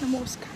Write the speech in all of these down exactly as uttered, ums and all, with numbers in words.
La mosca.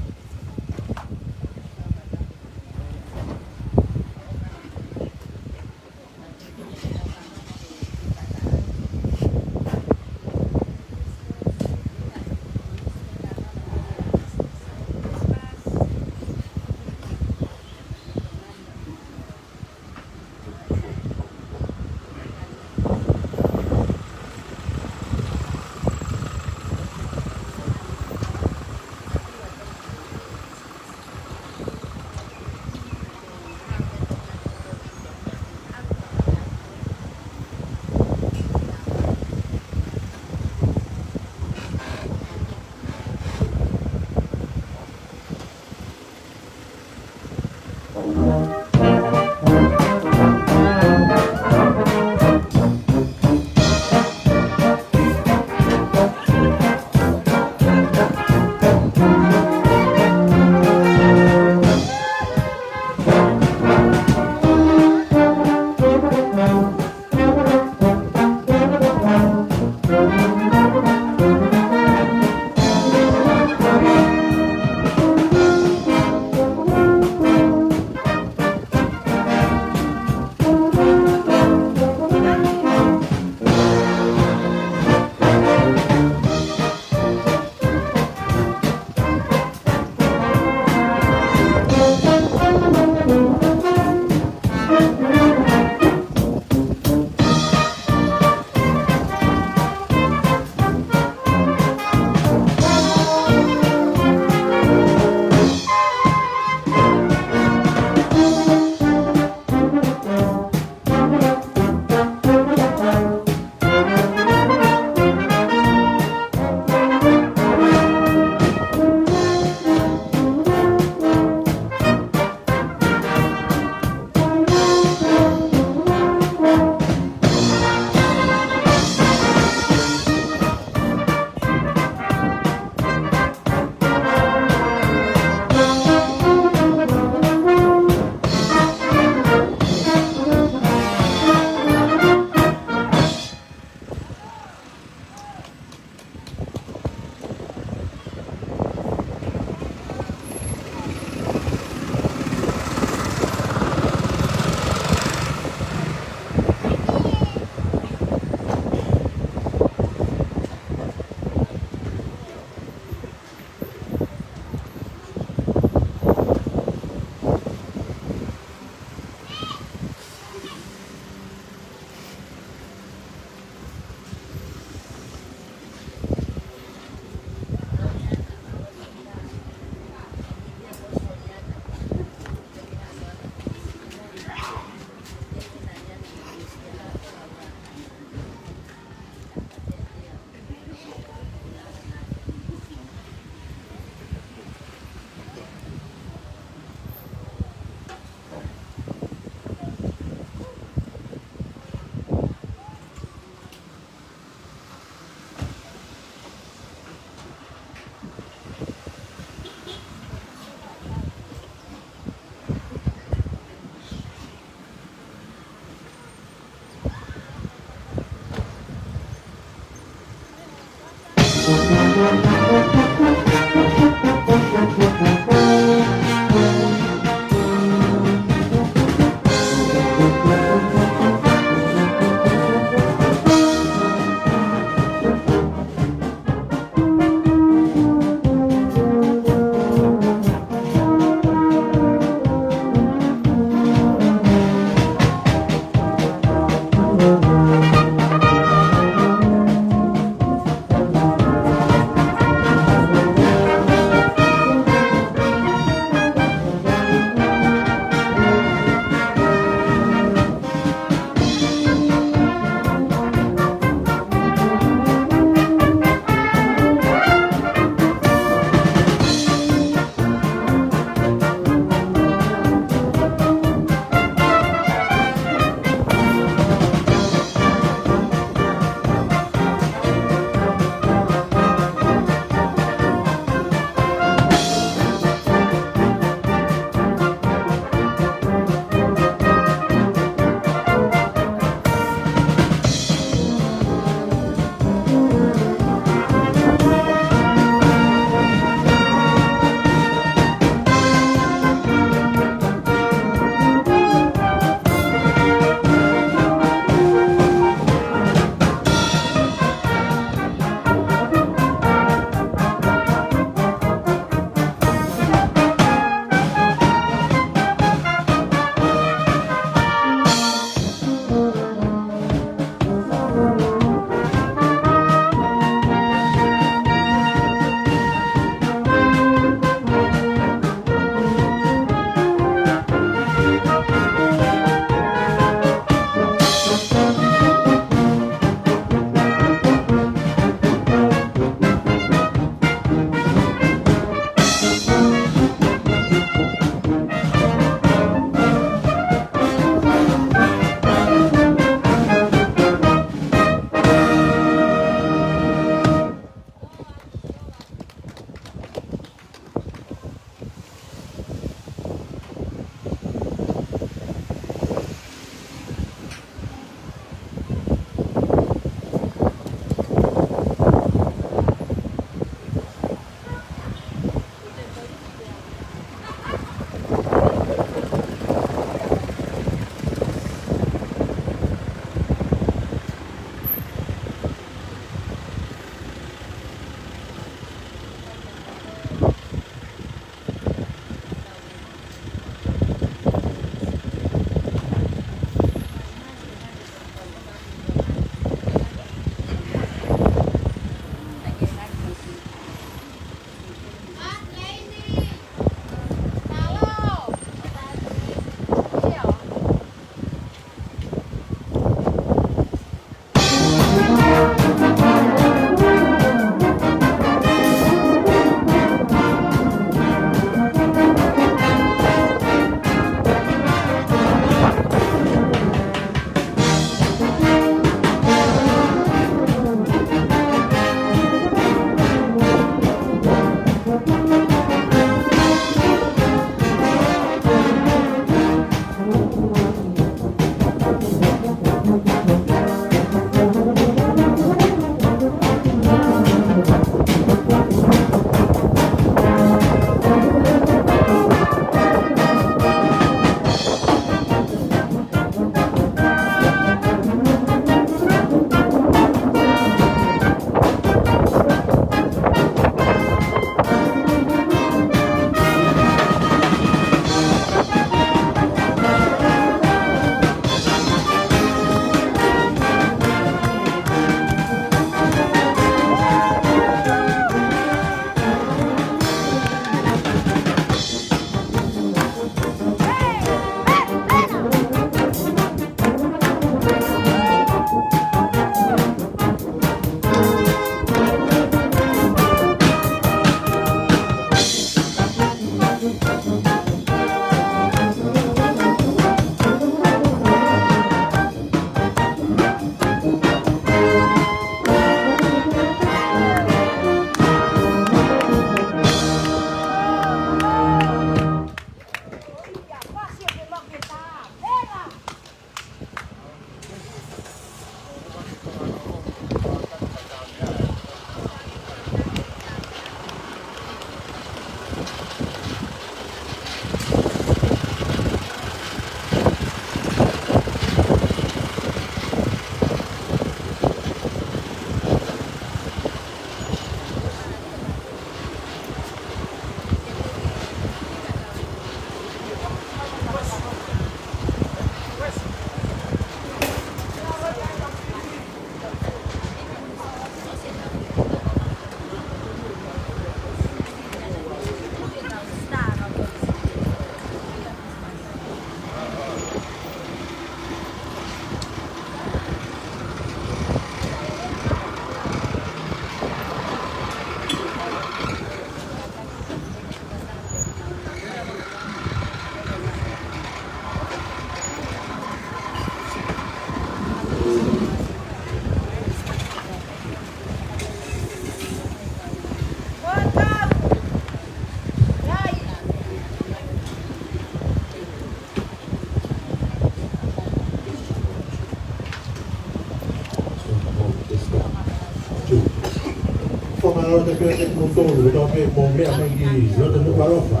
Mālō atu pē kiate kimoutolu kotoa pē ʻoku mou meʻa mai ki loto Nukuʻalofa.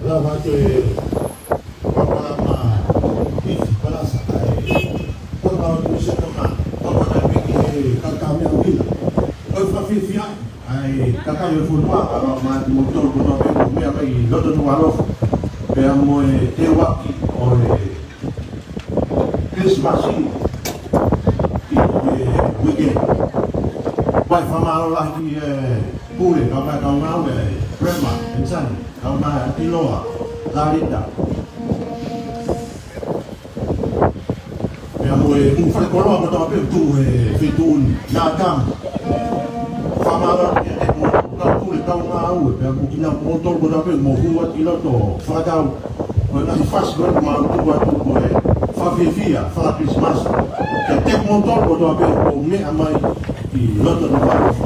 Lava atu e polokalama Hiti Palasa ʻa e Potungāue Tuʻitonga, pea ʻoatu pē ki he kakai meʻa ʻuhila. Ko e fakafiefia ʻa e kakai ʻo e fonua, kae ʻumaʻā kimoutolu kotoa pē ʻoku mou meʻa mai ki loto Nukuʻalofa. Pea mo e teuaki ʻo e Christmas ʻi he uike. Pea fakamālō lahi ki he pule, kae ʻumaʻā e kau ngāue, Rema, Ensani, kae ʻumaʻā ʻAtiloa, Lalita. Pea mo e kau falekoloa kotoa pē ʻoku tuʻu he feituʻu ni, Natam. Fakamālō ki he kau pule, kau ngāue, pea mo kimoutolu kotoa pē ʻoku mou hū atu ki loto fakatau. Ko e ngaahi fasi ko ē ʻoku mau tuku atu ko e fakafiefia faka-Christmas kiate kimoutolu kotoa pē ʻoku mou meʻa mai ki loto Nukuʻalofa.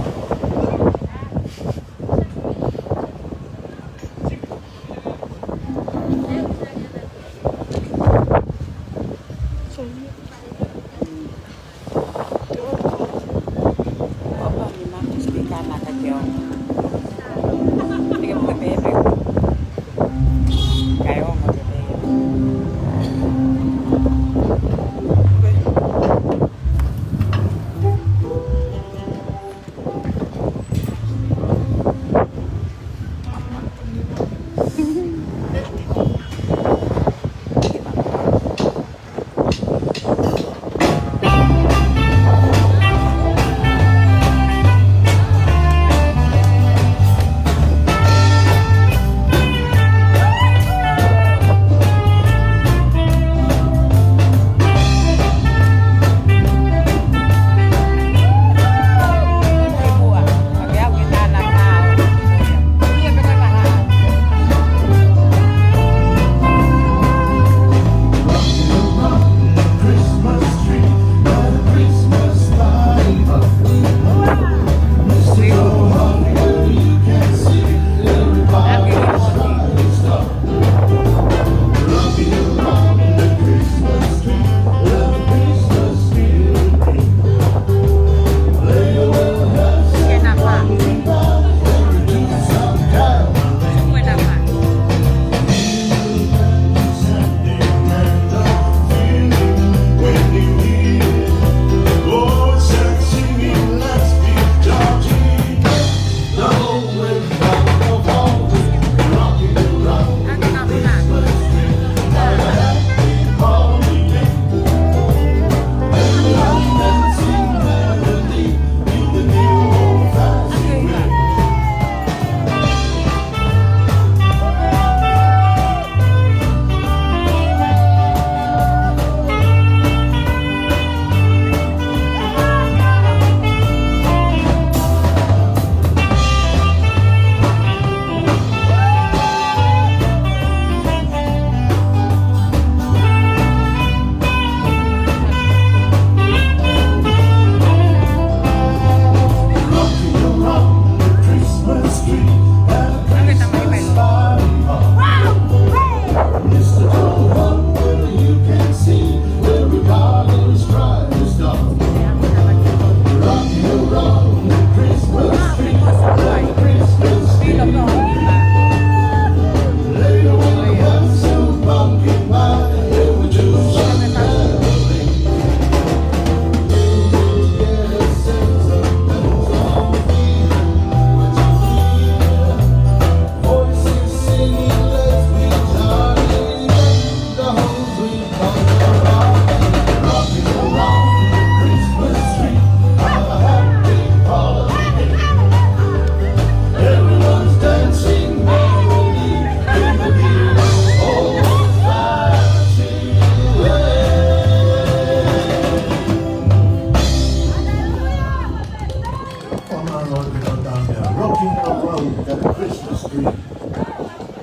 Fakamālō atu ki he tangata, Rocking Around the Christmas Tree.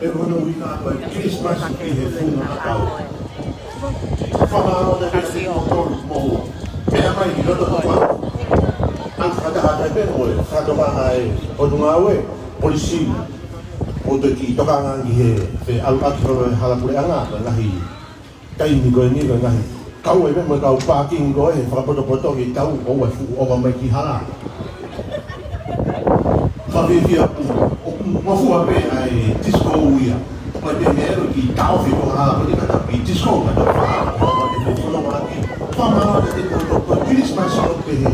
ʻE hono ʻuhinga ko e Christmas ʻi he funga ʻakau. Fakamālō atu ki he kimoutolu ʻoku mou meʻa mai ki loto Nukuʻalofa. ʻAnga fakataha atu pē mo e fakatokanga ʻa e Potungāue, Polisi, ʻo toki tokanga ki he feʻaluʻaki holo ʻa e hala puleʻanga, mo e ngaahi taimi ko eni ko e ngaahi kau ʻa e meʻa mo e kau pākingi ko ē he fakapotopoto ke tau ʻoua ʻe fuʻu ʻova mai ki hala. Fakafiefia pē, ʻoku ngofua pē ʻa e disco ia. Ko e meʻa ʻoku taʻofi ko ha, ko e ka taʻofi disco, ka taʻofi ha, ko e fononga ki. Fakamālō atu kiate kimoutolu, ko e Christmas ʻoku pehē,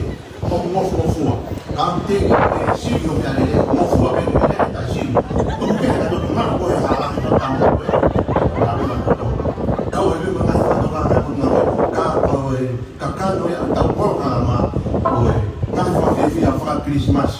ʻoku ngofungofua. Ka te ke sivi ʻo meʻa lelei, ngofua pē, meʻa lelei ta sivi. Tuku kehe ka toki maʻu ko e hala ki he tama ko e. Ka ko e maʻu kotoa. Kau e meʻa ngaahi fatongia ka ko e ngaahi, ka ko e kakano ia ʻetau polokalama ko e ngaahi fakafiefia faka-Christmas.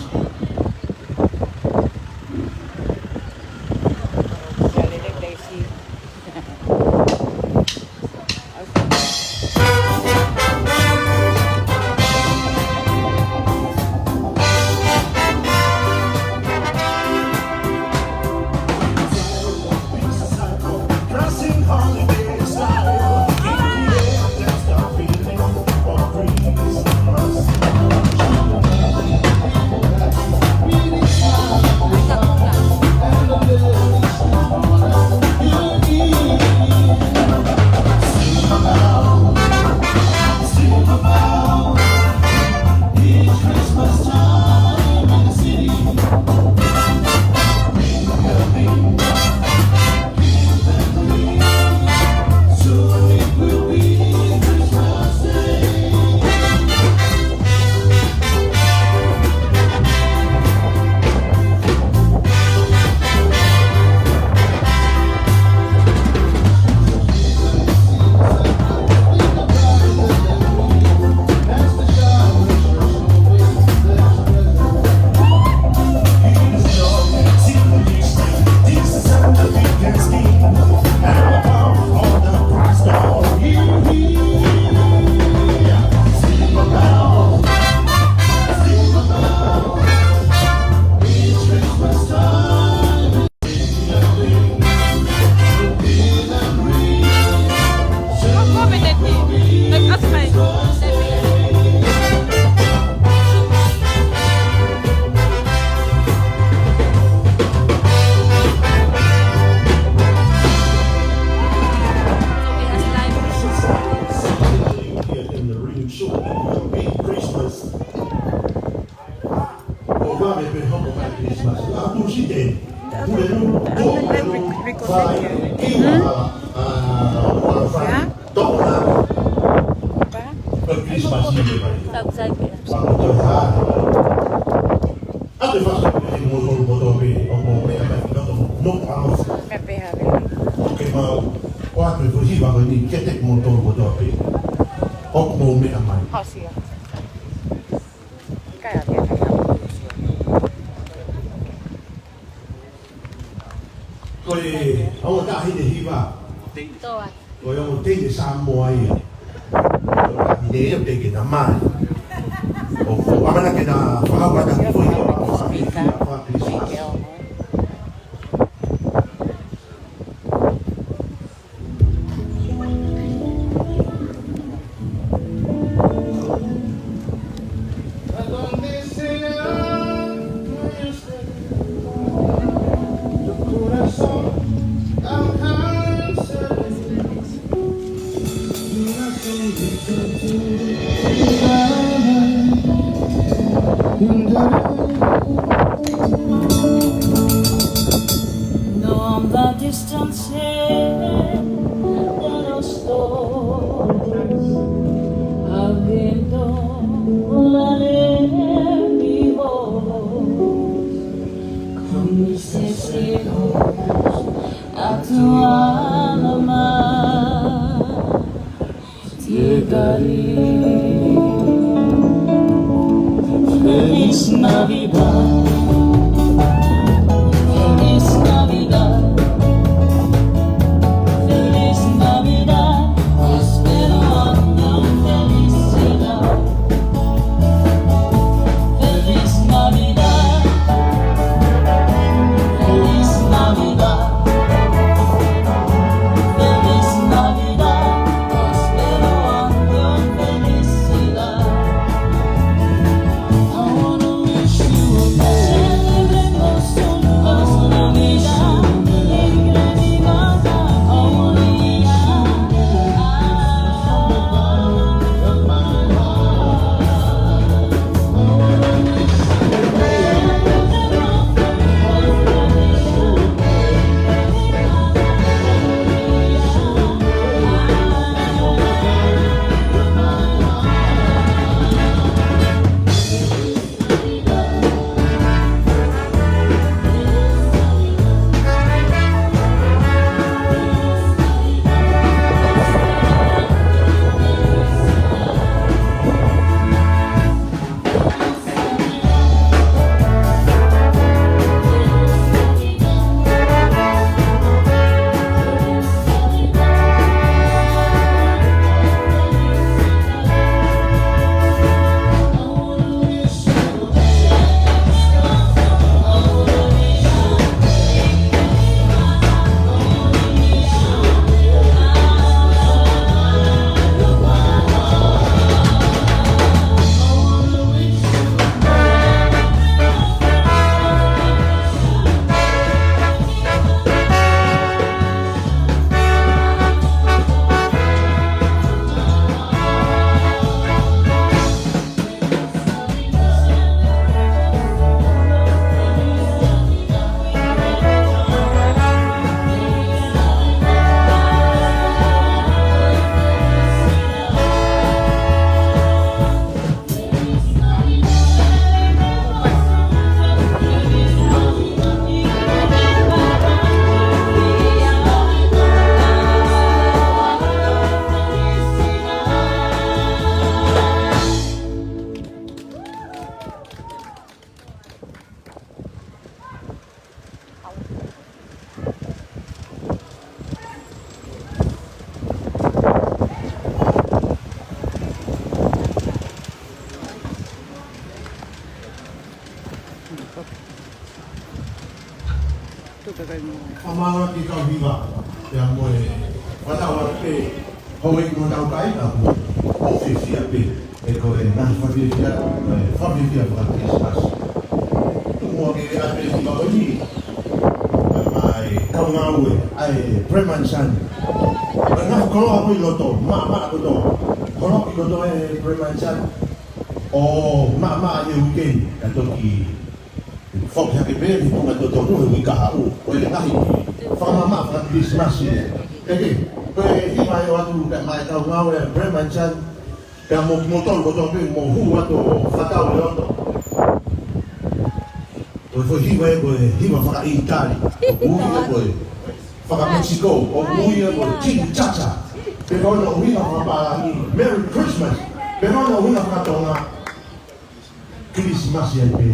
Ko vave pē hoko mai Christmas. ʻA Pulesiteni. Pulelulu, ko Pulelulu, fai, kiu, ʻa, ʻa, ʻa, fai, tokona. Ko Christmas ʻi he mai. Fakatoʻa. ʻA e fasi ko e moto, moto pē, ʻo mo meʻa mai, no, no, ʻa, no. Ke mau, ko atu e foʻi hiva ko eni, ke te moto, moto pē. ʻO mo meʻa mai. Ko e, ʻa, ʻo taʻahine hiva. Ko e ʻa, ʻo teine Samoa ia. Ko e taʻahine ia ʻoku teʻeki ke na mai. ʻO, ʻo ʻamanaki ke na fakapata ki foʻi hiva. No, I'm the distance here, the lost stars. Aviento la lengua, con mis deseos a tu alma. Feliz Navidad. Feliz Navidad. Feliz Navidad. Próspero año y felicidad. Feliz Navidad. Feliz Navidad. Feliz Navidad. Próspero año y felicidad. I wanna wish you a merry Fakamālō ki he kau hiva, pea mo e fānau ʻa e houʻeiki mo e taukae, ka ʻoku fiefia pē ʻe ko e ngaahi fakafiefia, ʻe fakafiefia faka-Christmas. Tuku muʻa ke ʻoatu e hiva ko eni, ʻa e kau ngāue, ʻa e Bremen Sun. Ko e ngaahi koloa ko ē ʻi loto, maʻamaʻa kotoa. Koloa ʻi loto e Bremen Sun. ʻO maʻamaʻa he uike ni, ka toki foki hake pē, he ʻoku totonu he uike kahaʻu. Ko e ngaahi fakamaʻamaʻa faka-Christmas ia. Eke, ko e hiva ʻe ʻoatu pē mei he kau ngāue Bremen Sun, pea mo kimoutolu kotoa pē ʻoku mou hū atu ʻo fakatau e loto. Ko e foʻi hiva ē, ko e hiva faka-ʻĪtali. ʻOku ui ia ko e faka-Mexico, ʻoku ui ia ko e Chili Cha Cha. Pe ko hono ʻuhinga fakapālangi, Merry Christmas. Pe ko hono ʻuhinga faka-Tonga, Christmas ia pē.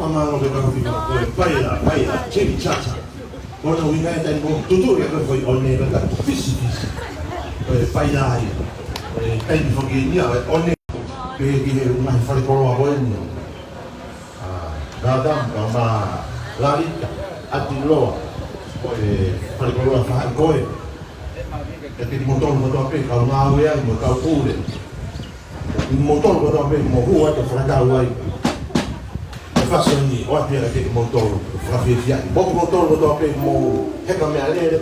Fakamālō ki he kau hiva, ko e paila, paila, Chili Cha Cha. Ko hono ʻuhinga ia ʻoku tutuʻu ia ko e foʻi ʻone ka fisifisi. Ko e paila ia. Ko e taimi foki eni ia, ʻo e ʻone. Pehē ki he ngaahi fale koloa ko eni. ʻA, Gadam, ka ma Lalita, ʻAtiloa, ko e fale koloa faʻahi ko ē. Kiate kimoutolu kotoa pē, kau ngāue ai, mo e kau pule. Kimoutolu kotoa pē, mou hū atu ʻo fakatau ai. Ko e fasioni, ʻoatu ia kiate kimoutolu, fakafiefia. Mo kimoutolu kotoa pē, mou heka meʻalele.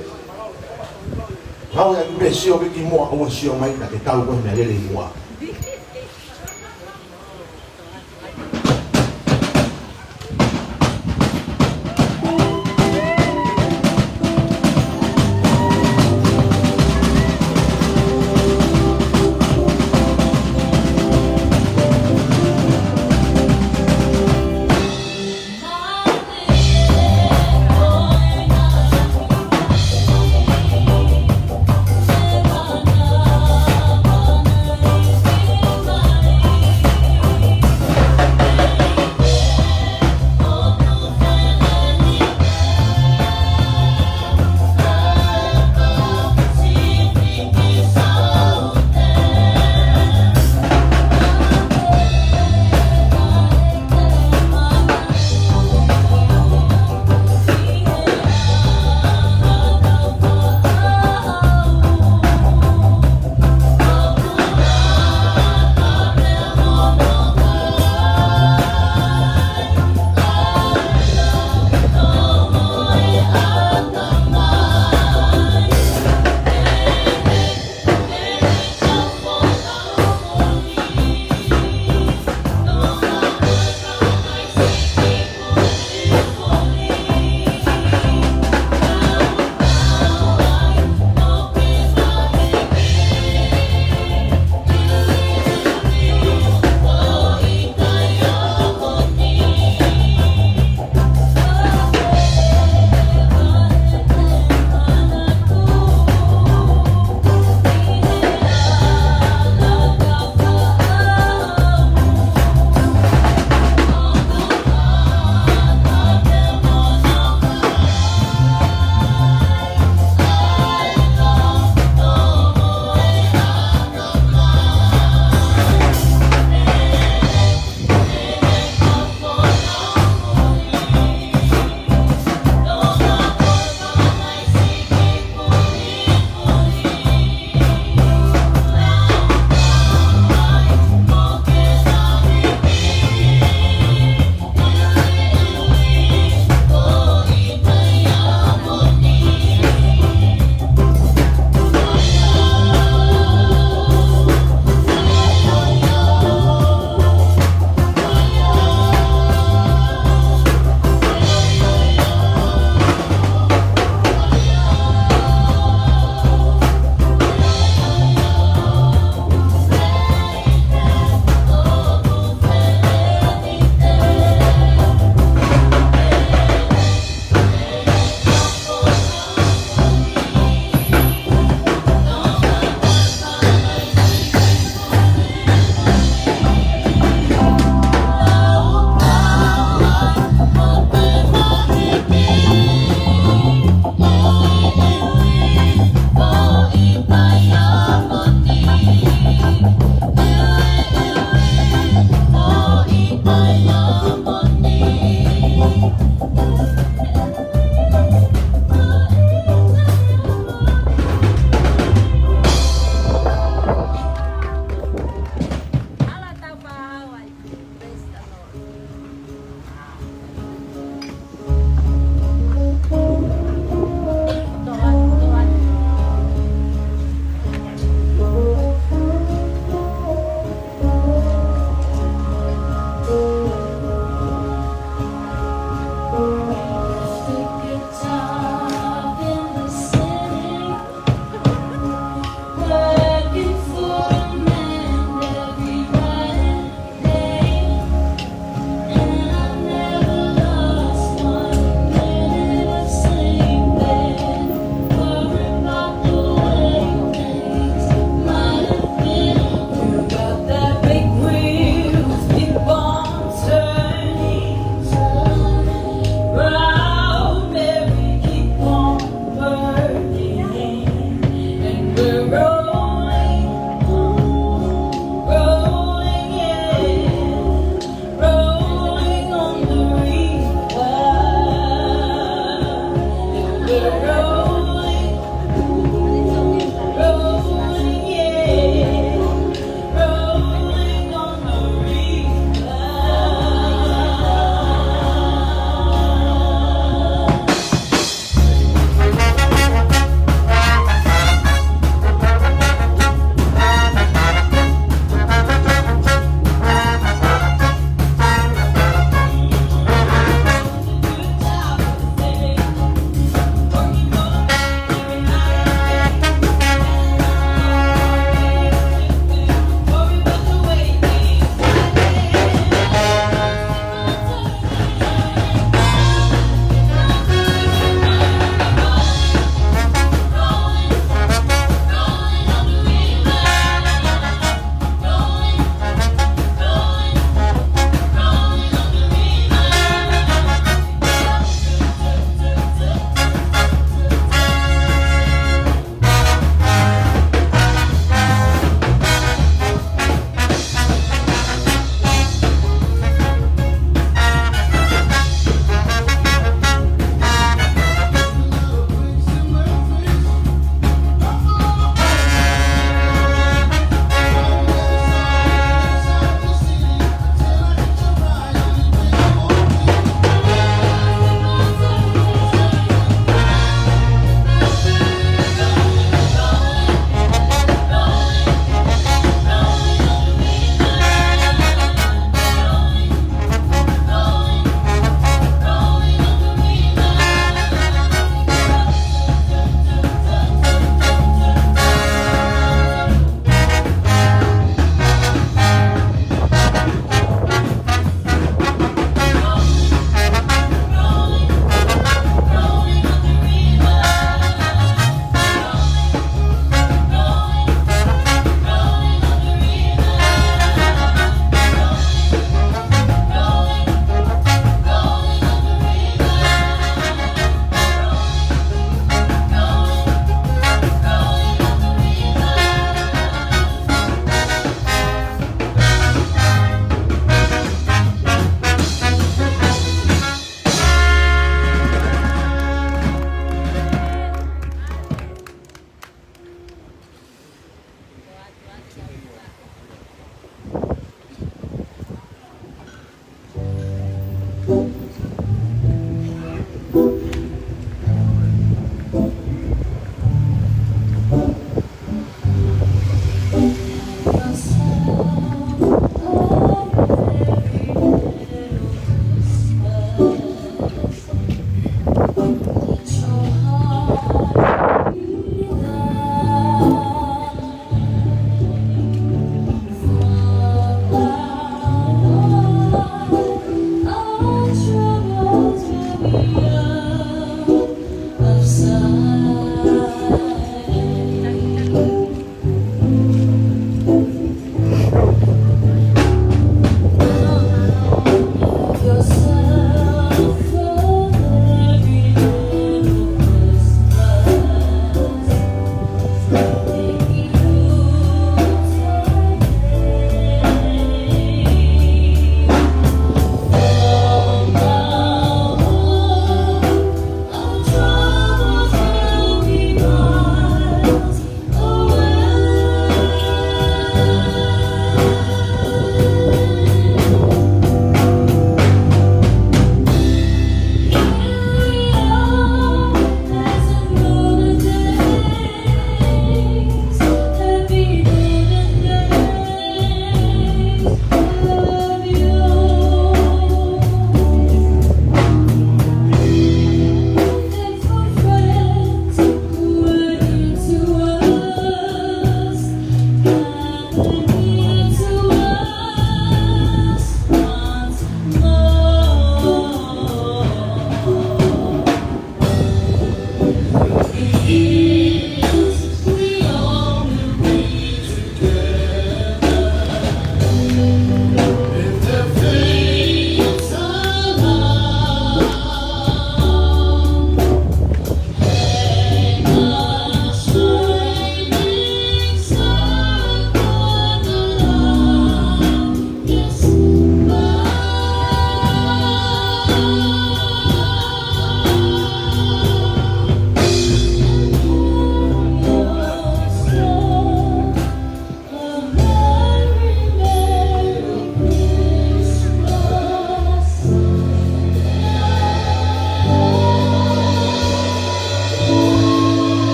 Ngāue ai pē sio pē ki muʻa, ʻoua sio mai, naʻa ke tau ko e meʻalele ʻi muʻa.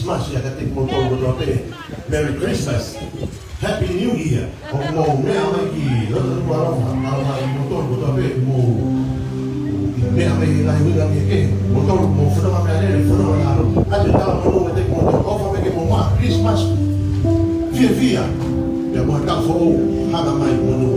Masi a ka te mo to mo to pe. Merry Christmas. Happy New Year. ʻOku mou meʻa mai ki loto tuʻa alofa, ʻa mai mo to mo to pe mo meʻa mai la ui la ke mo to mo funa ma meʻa lele, funa ma alo. A te tala mo no te mo to ʻofa me ke mo ma Christmas. Fia fia. Ia mo ka fo hana mai mo no.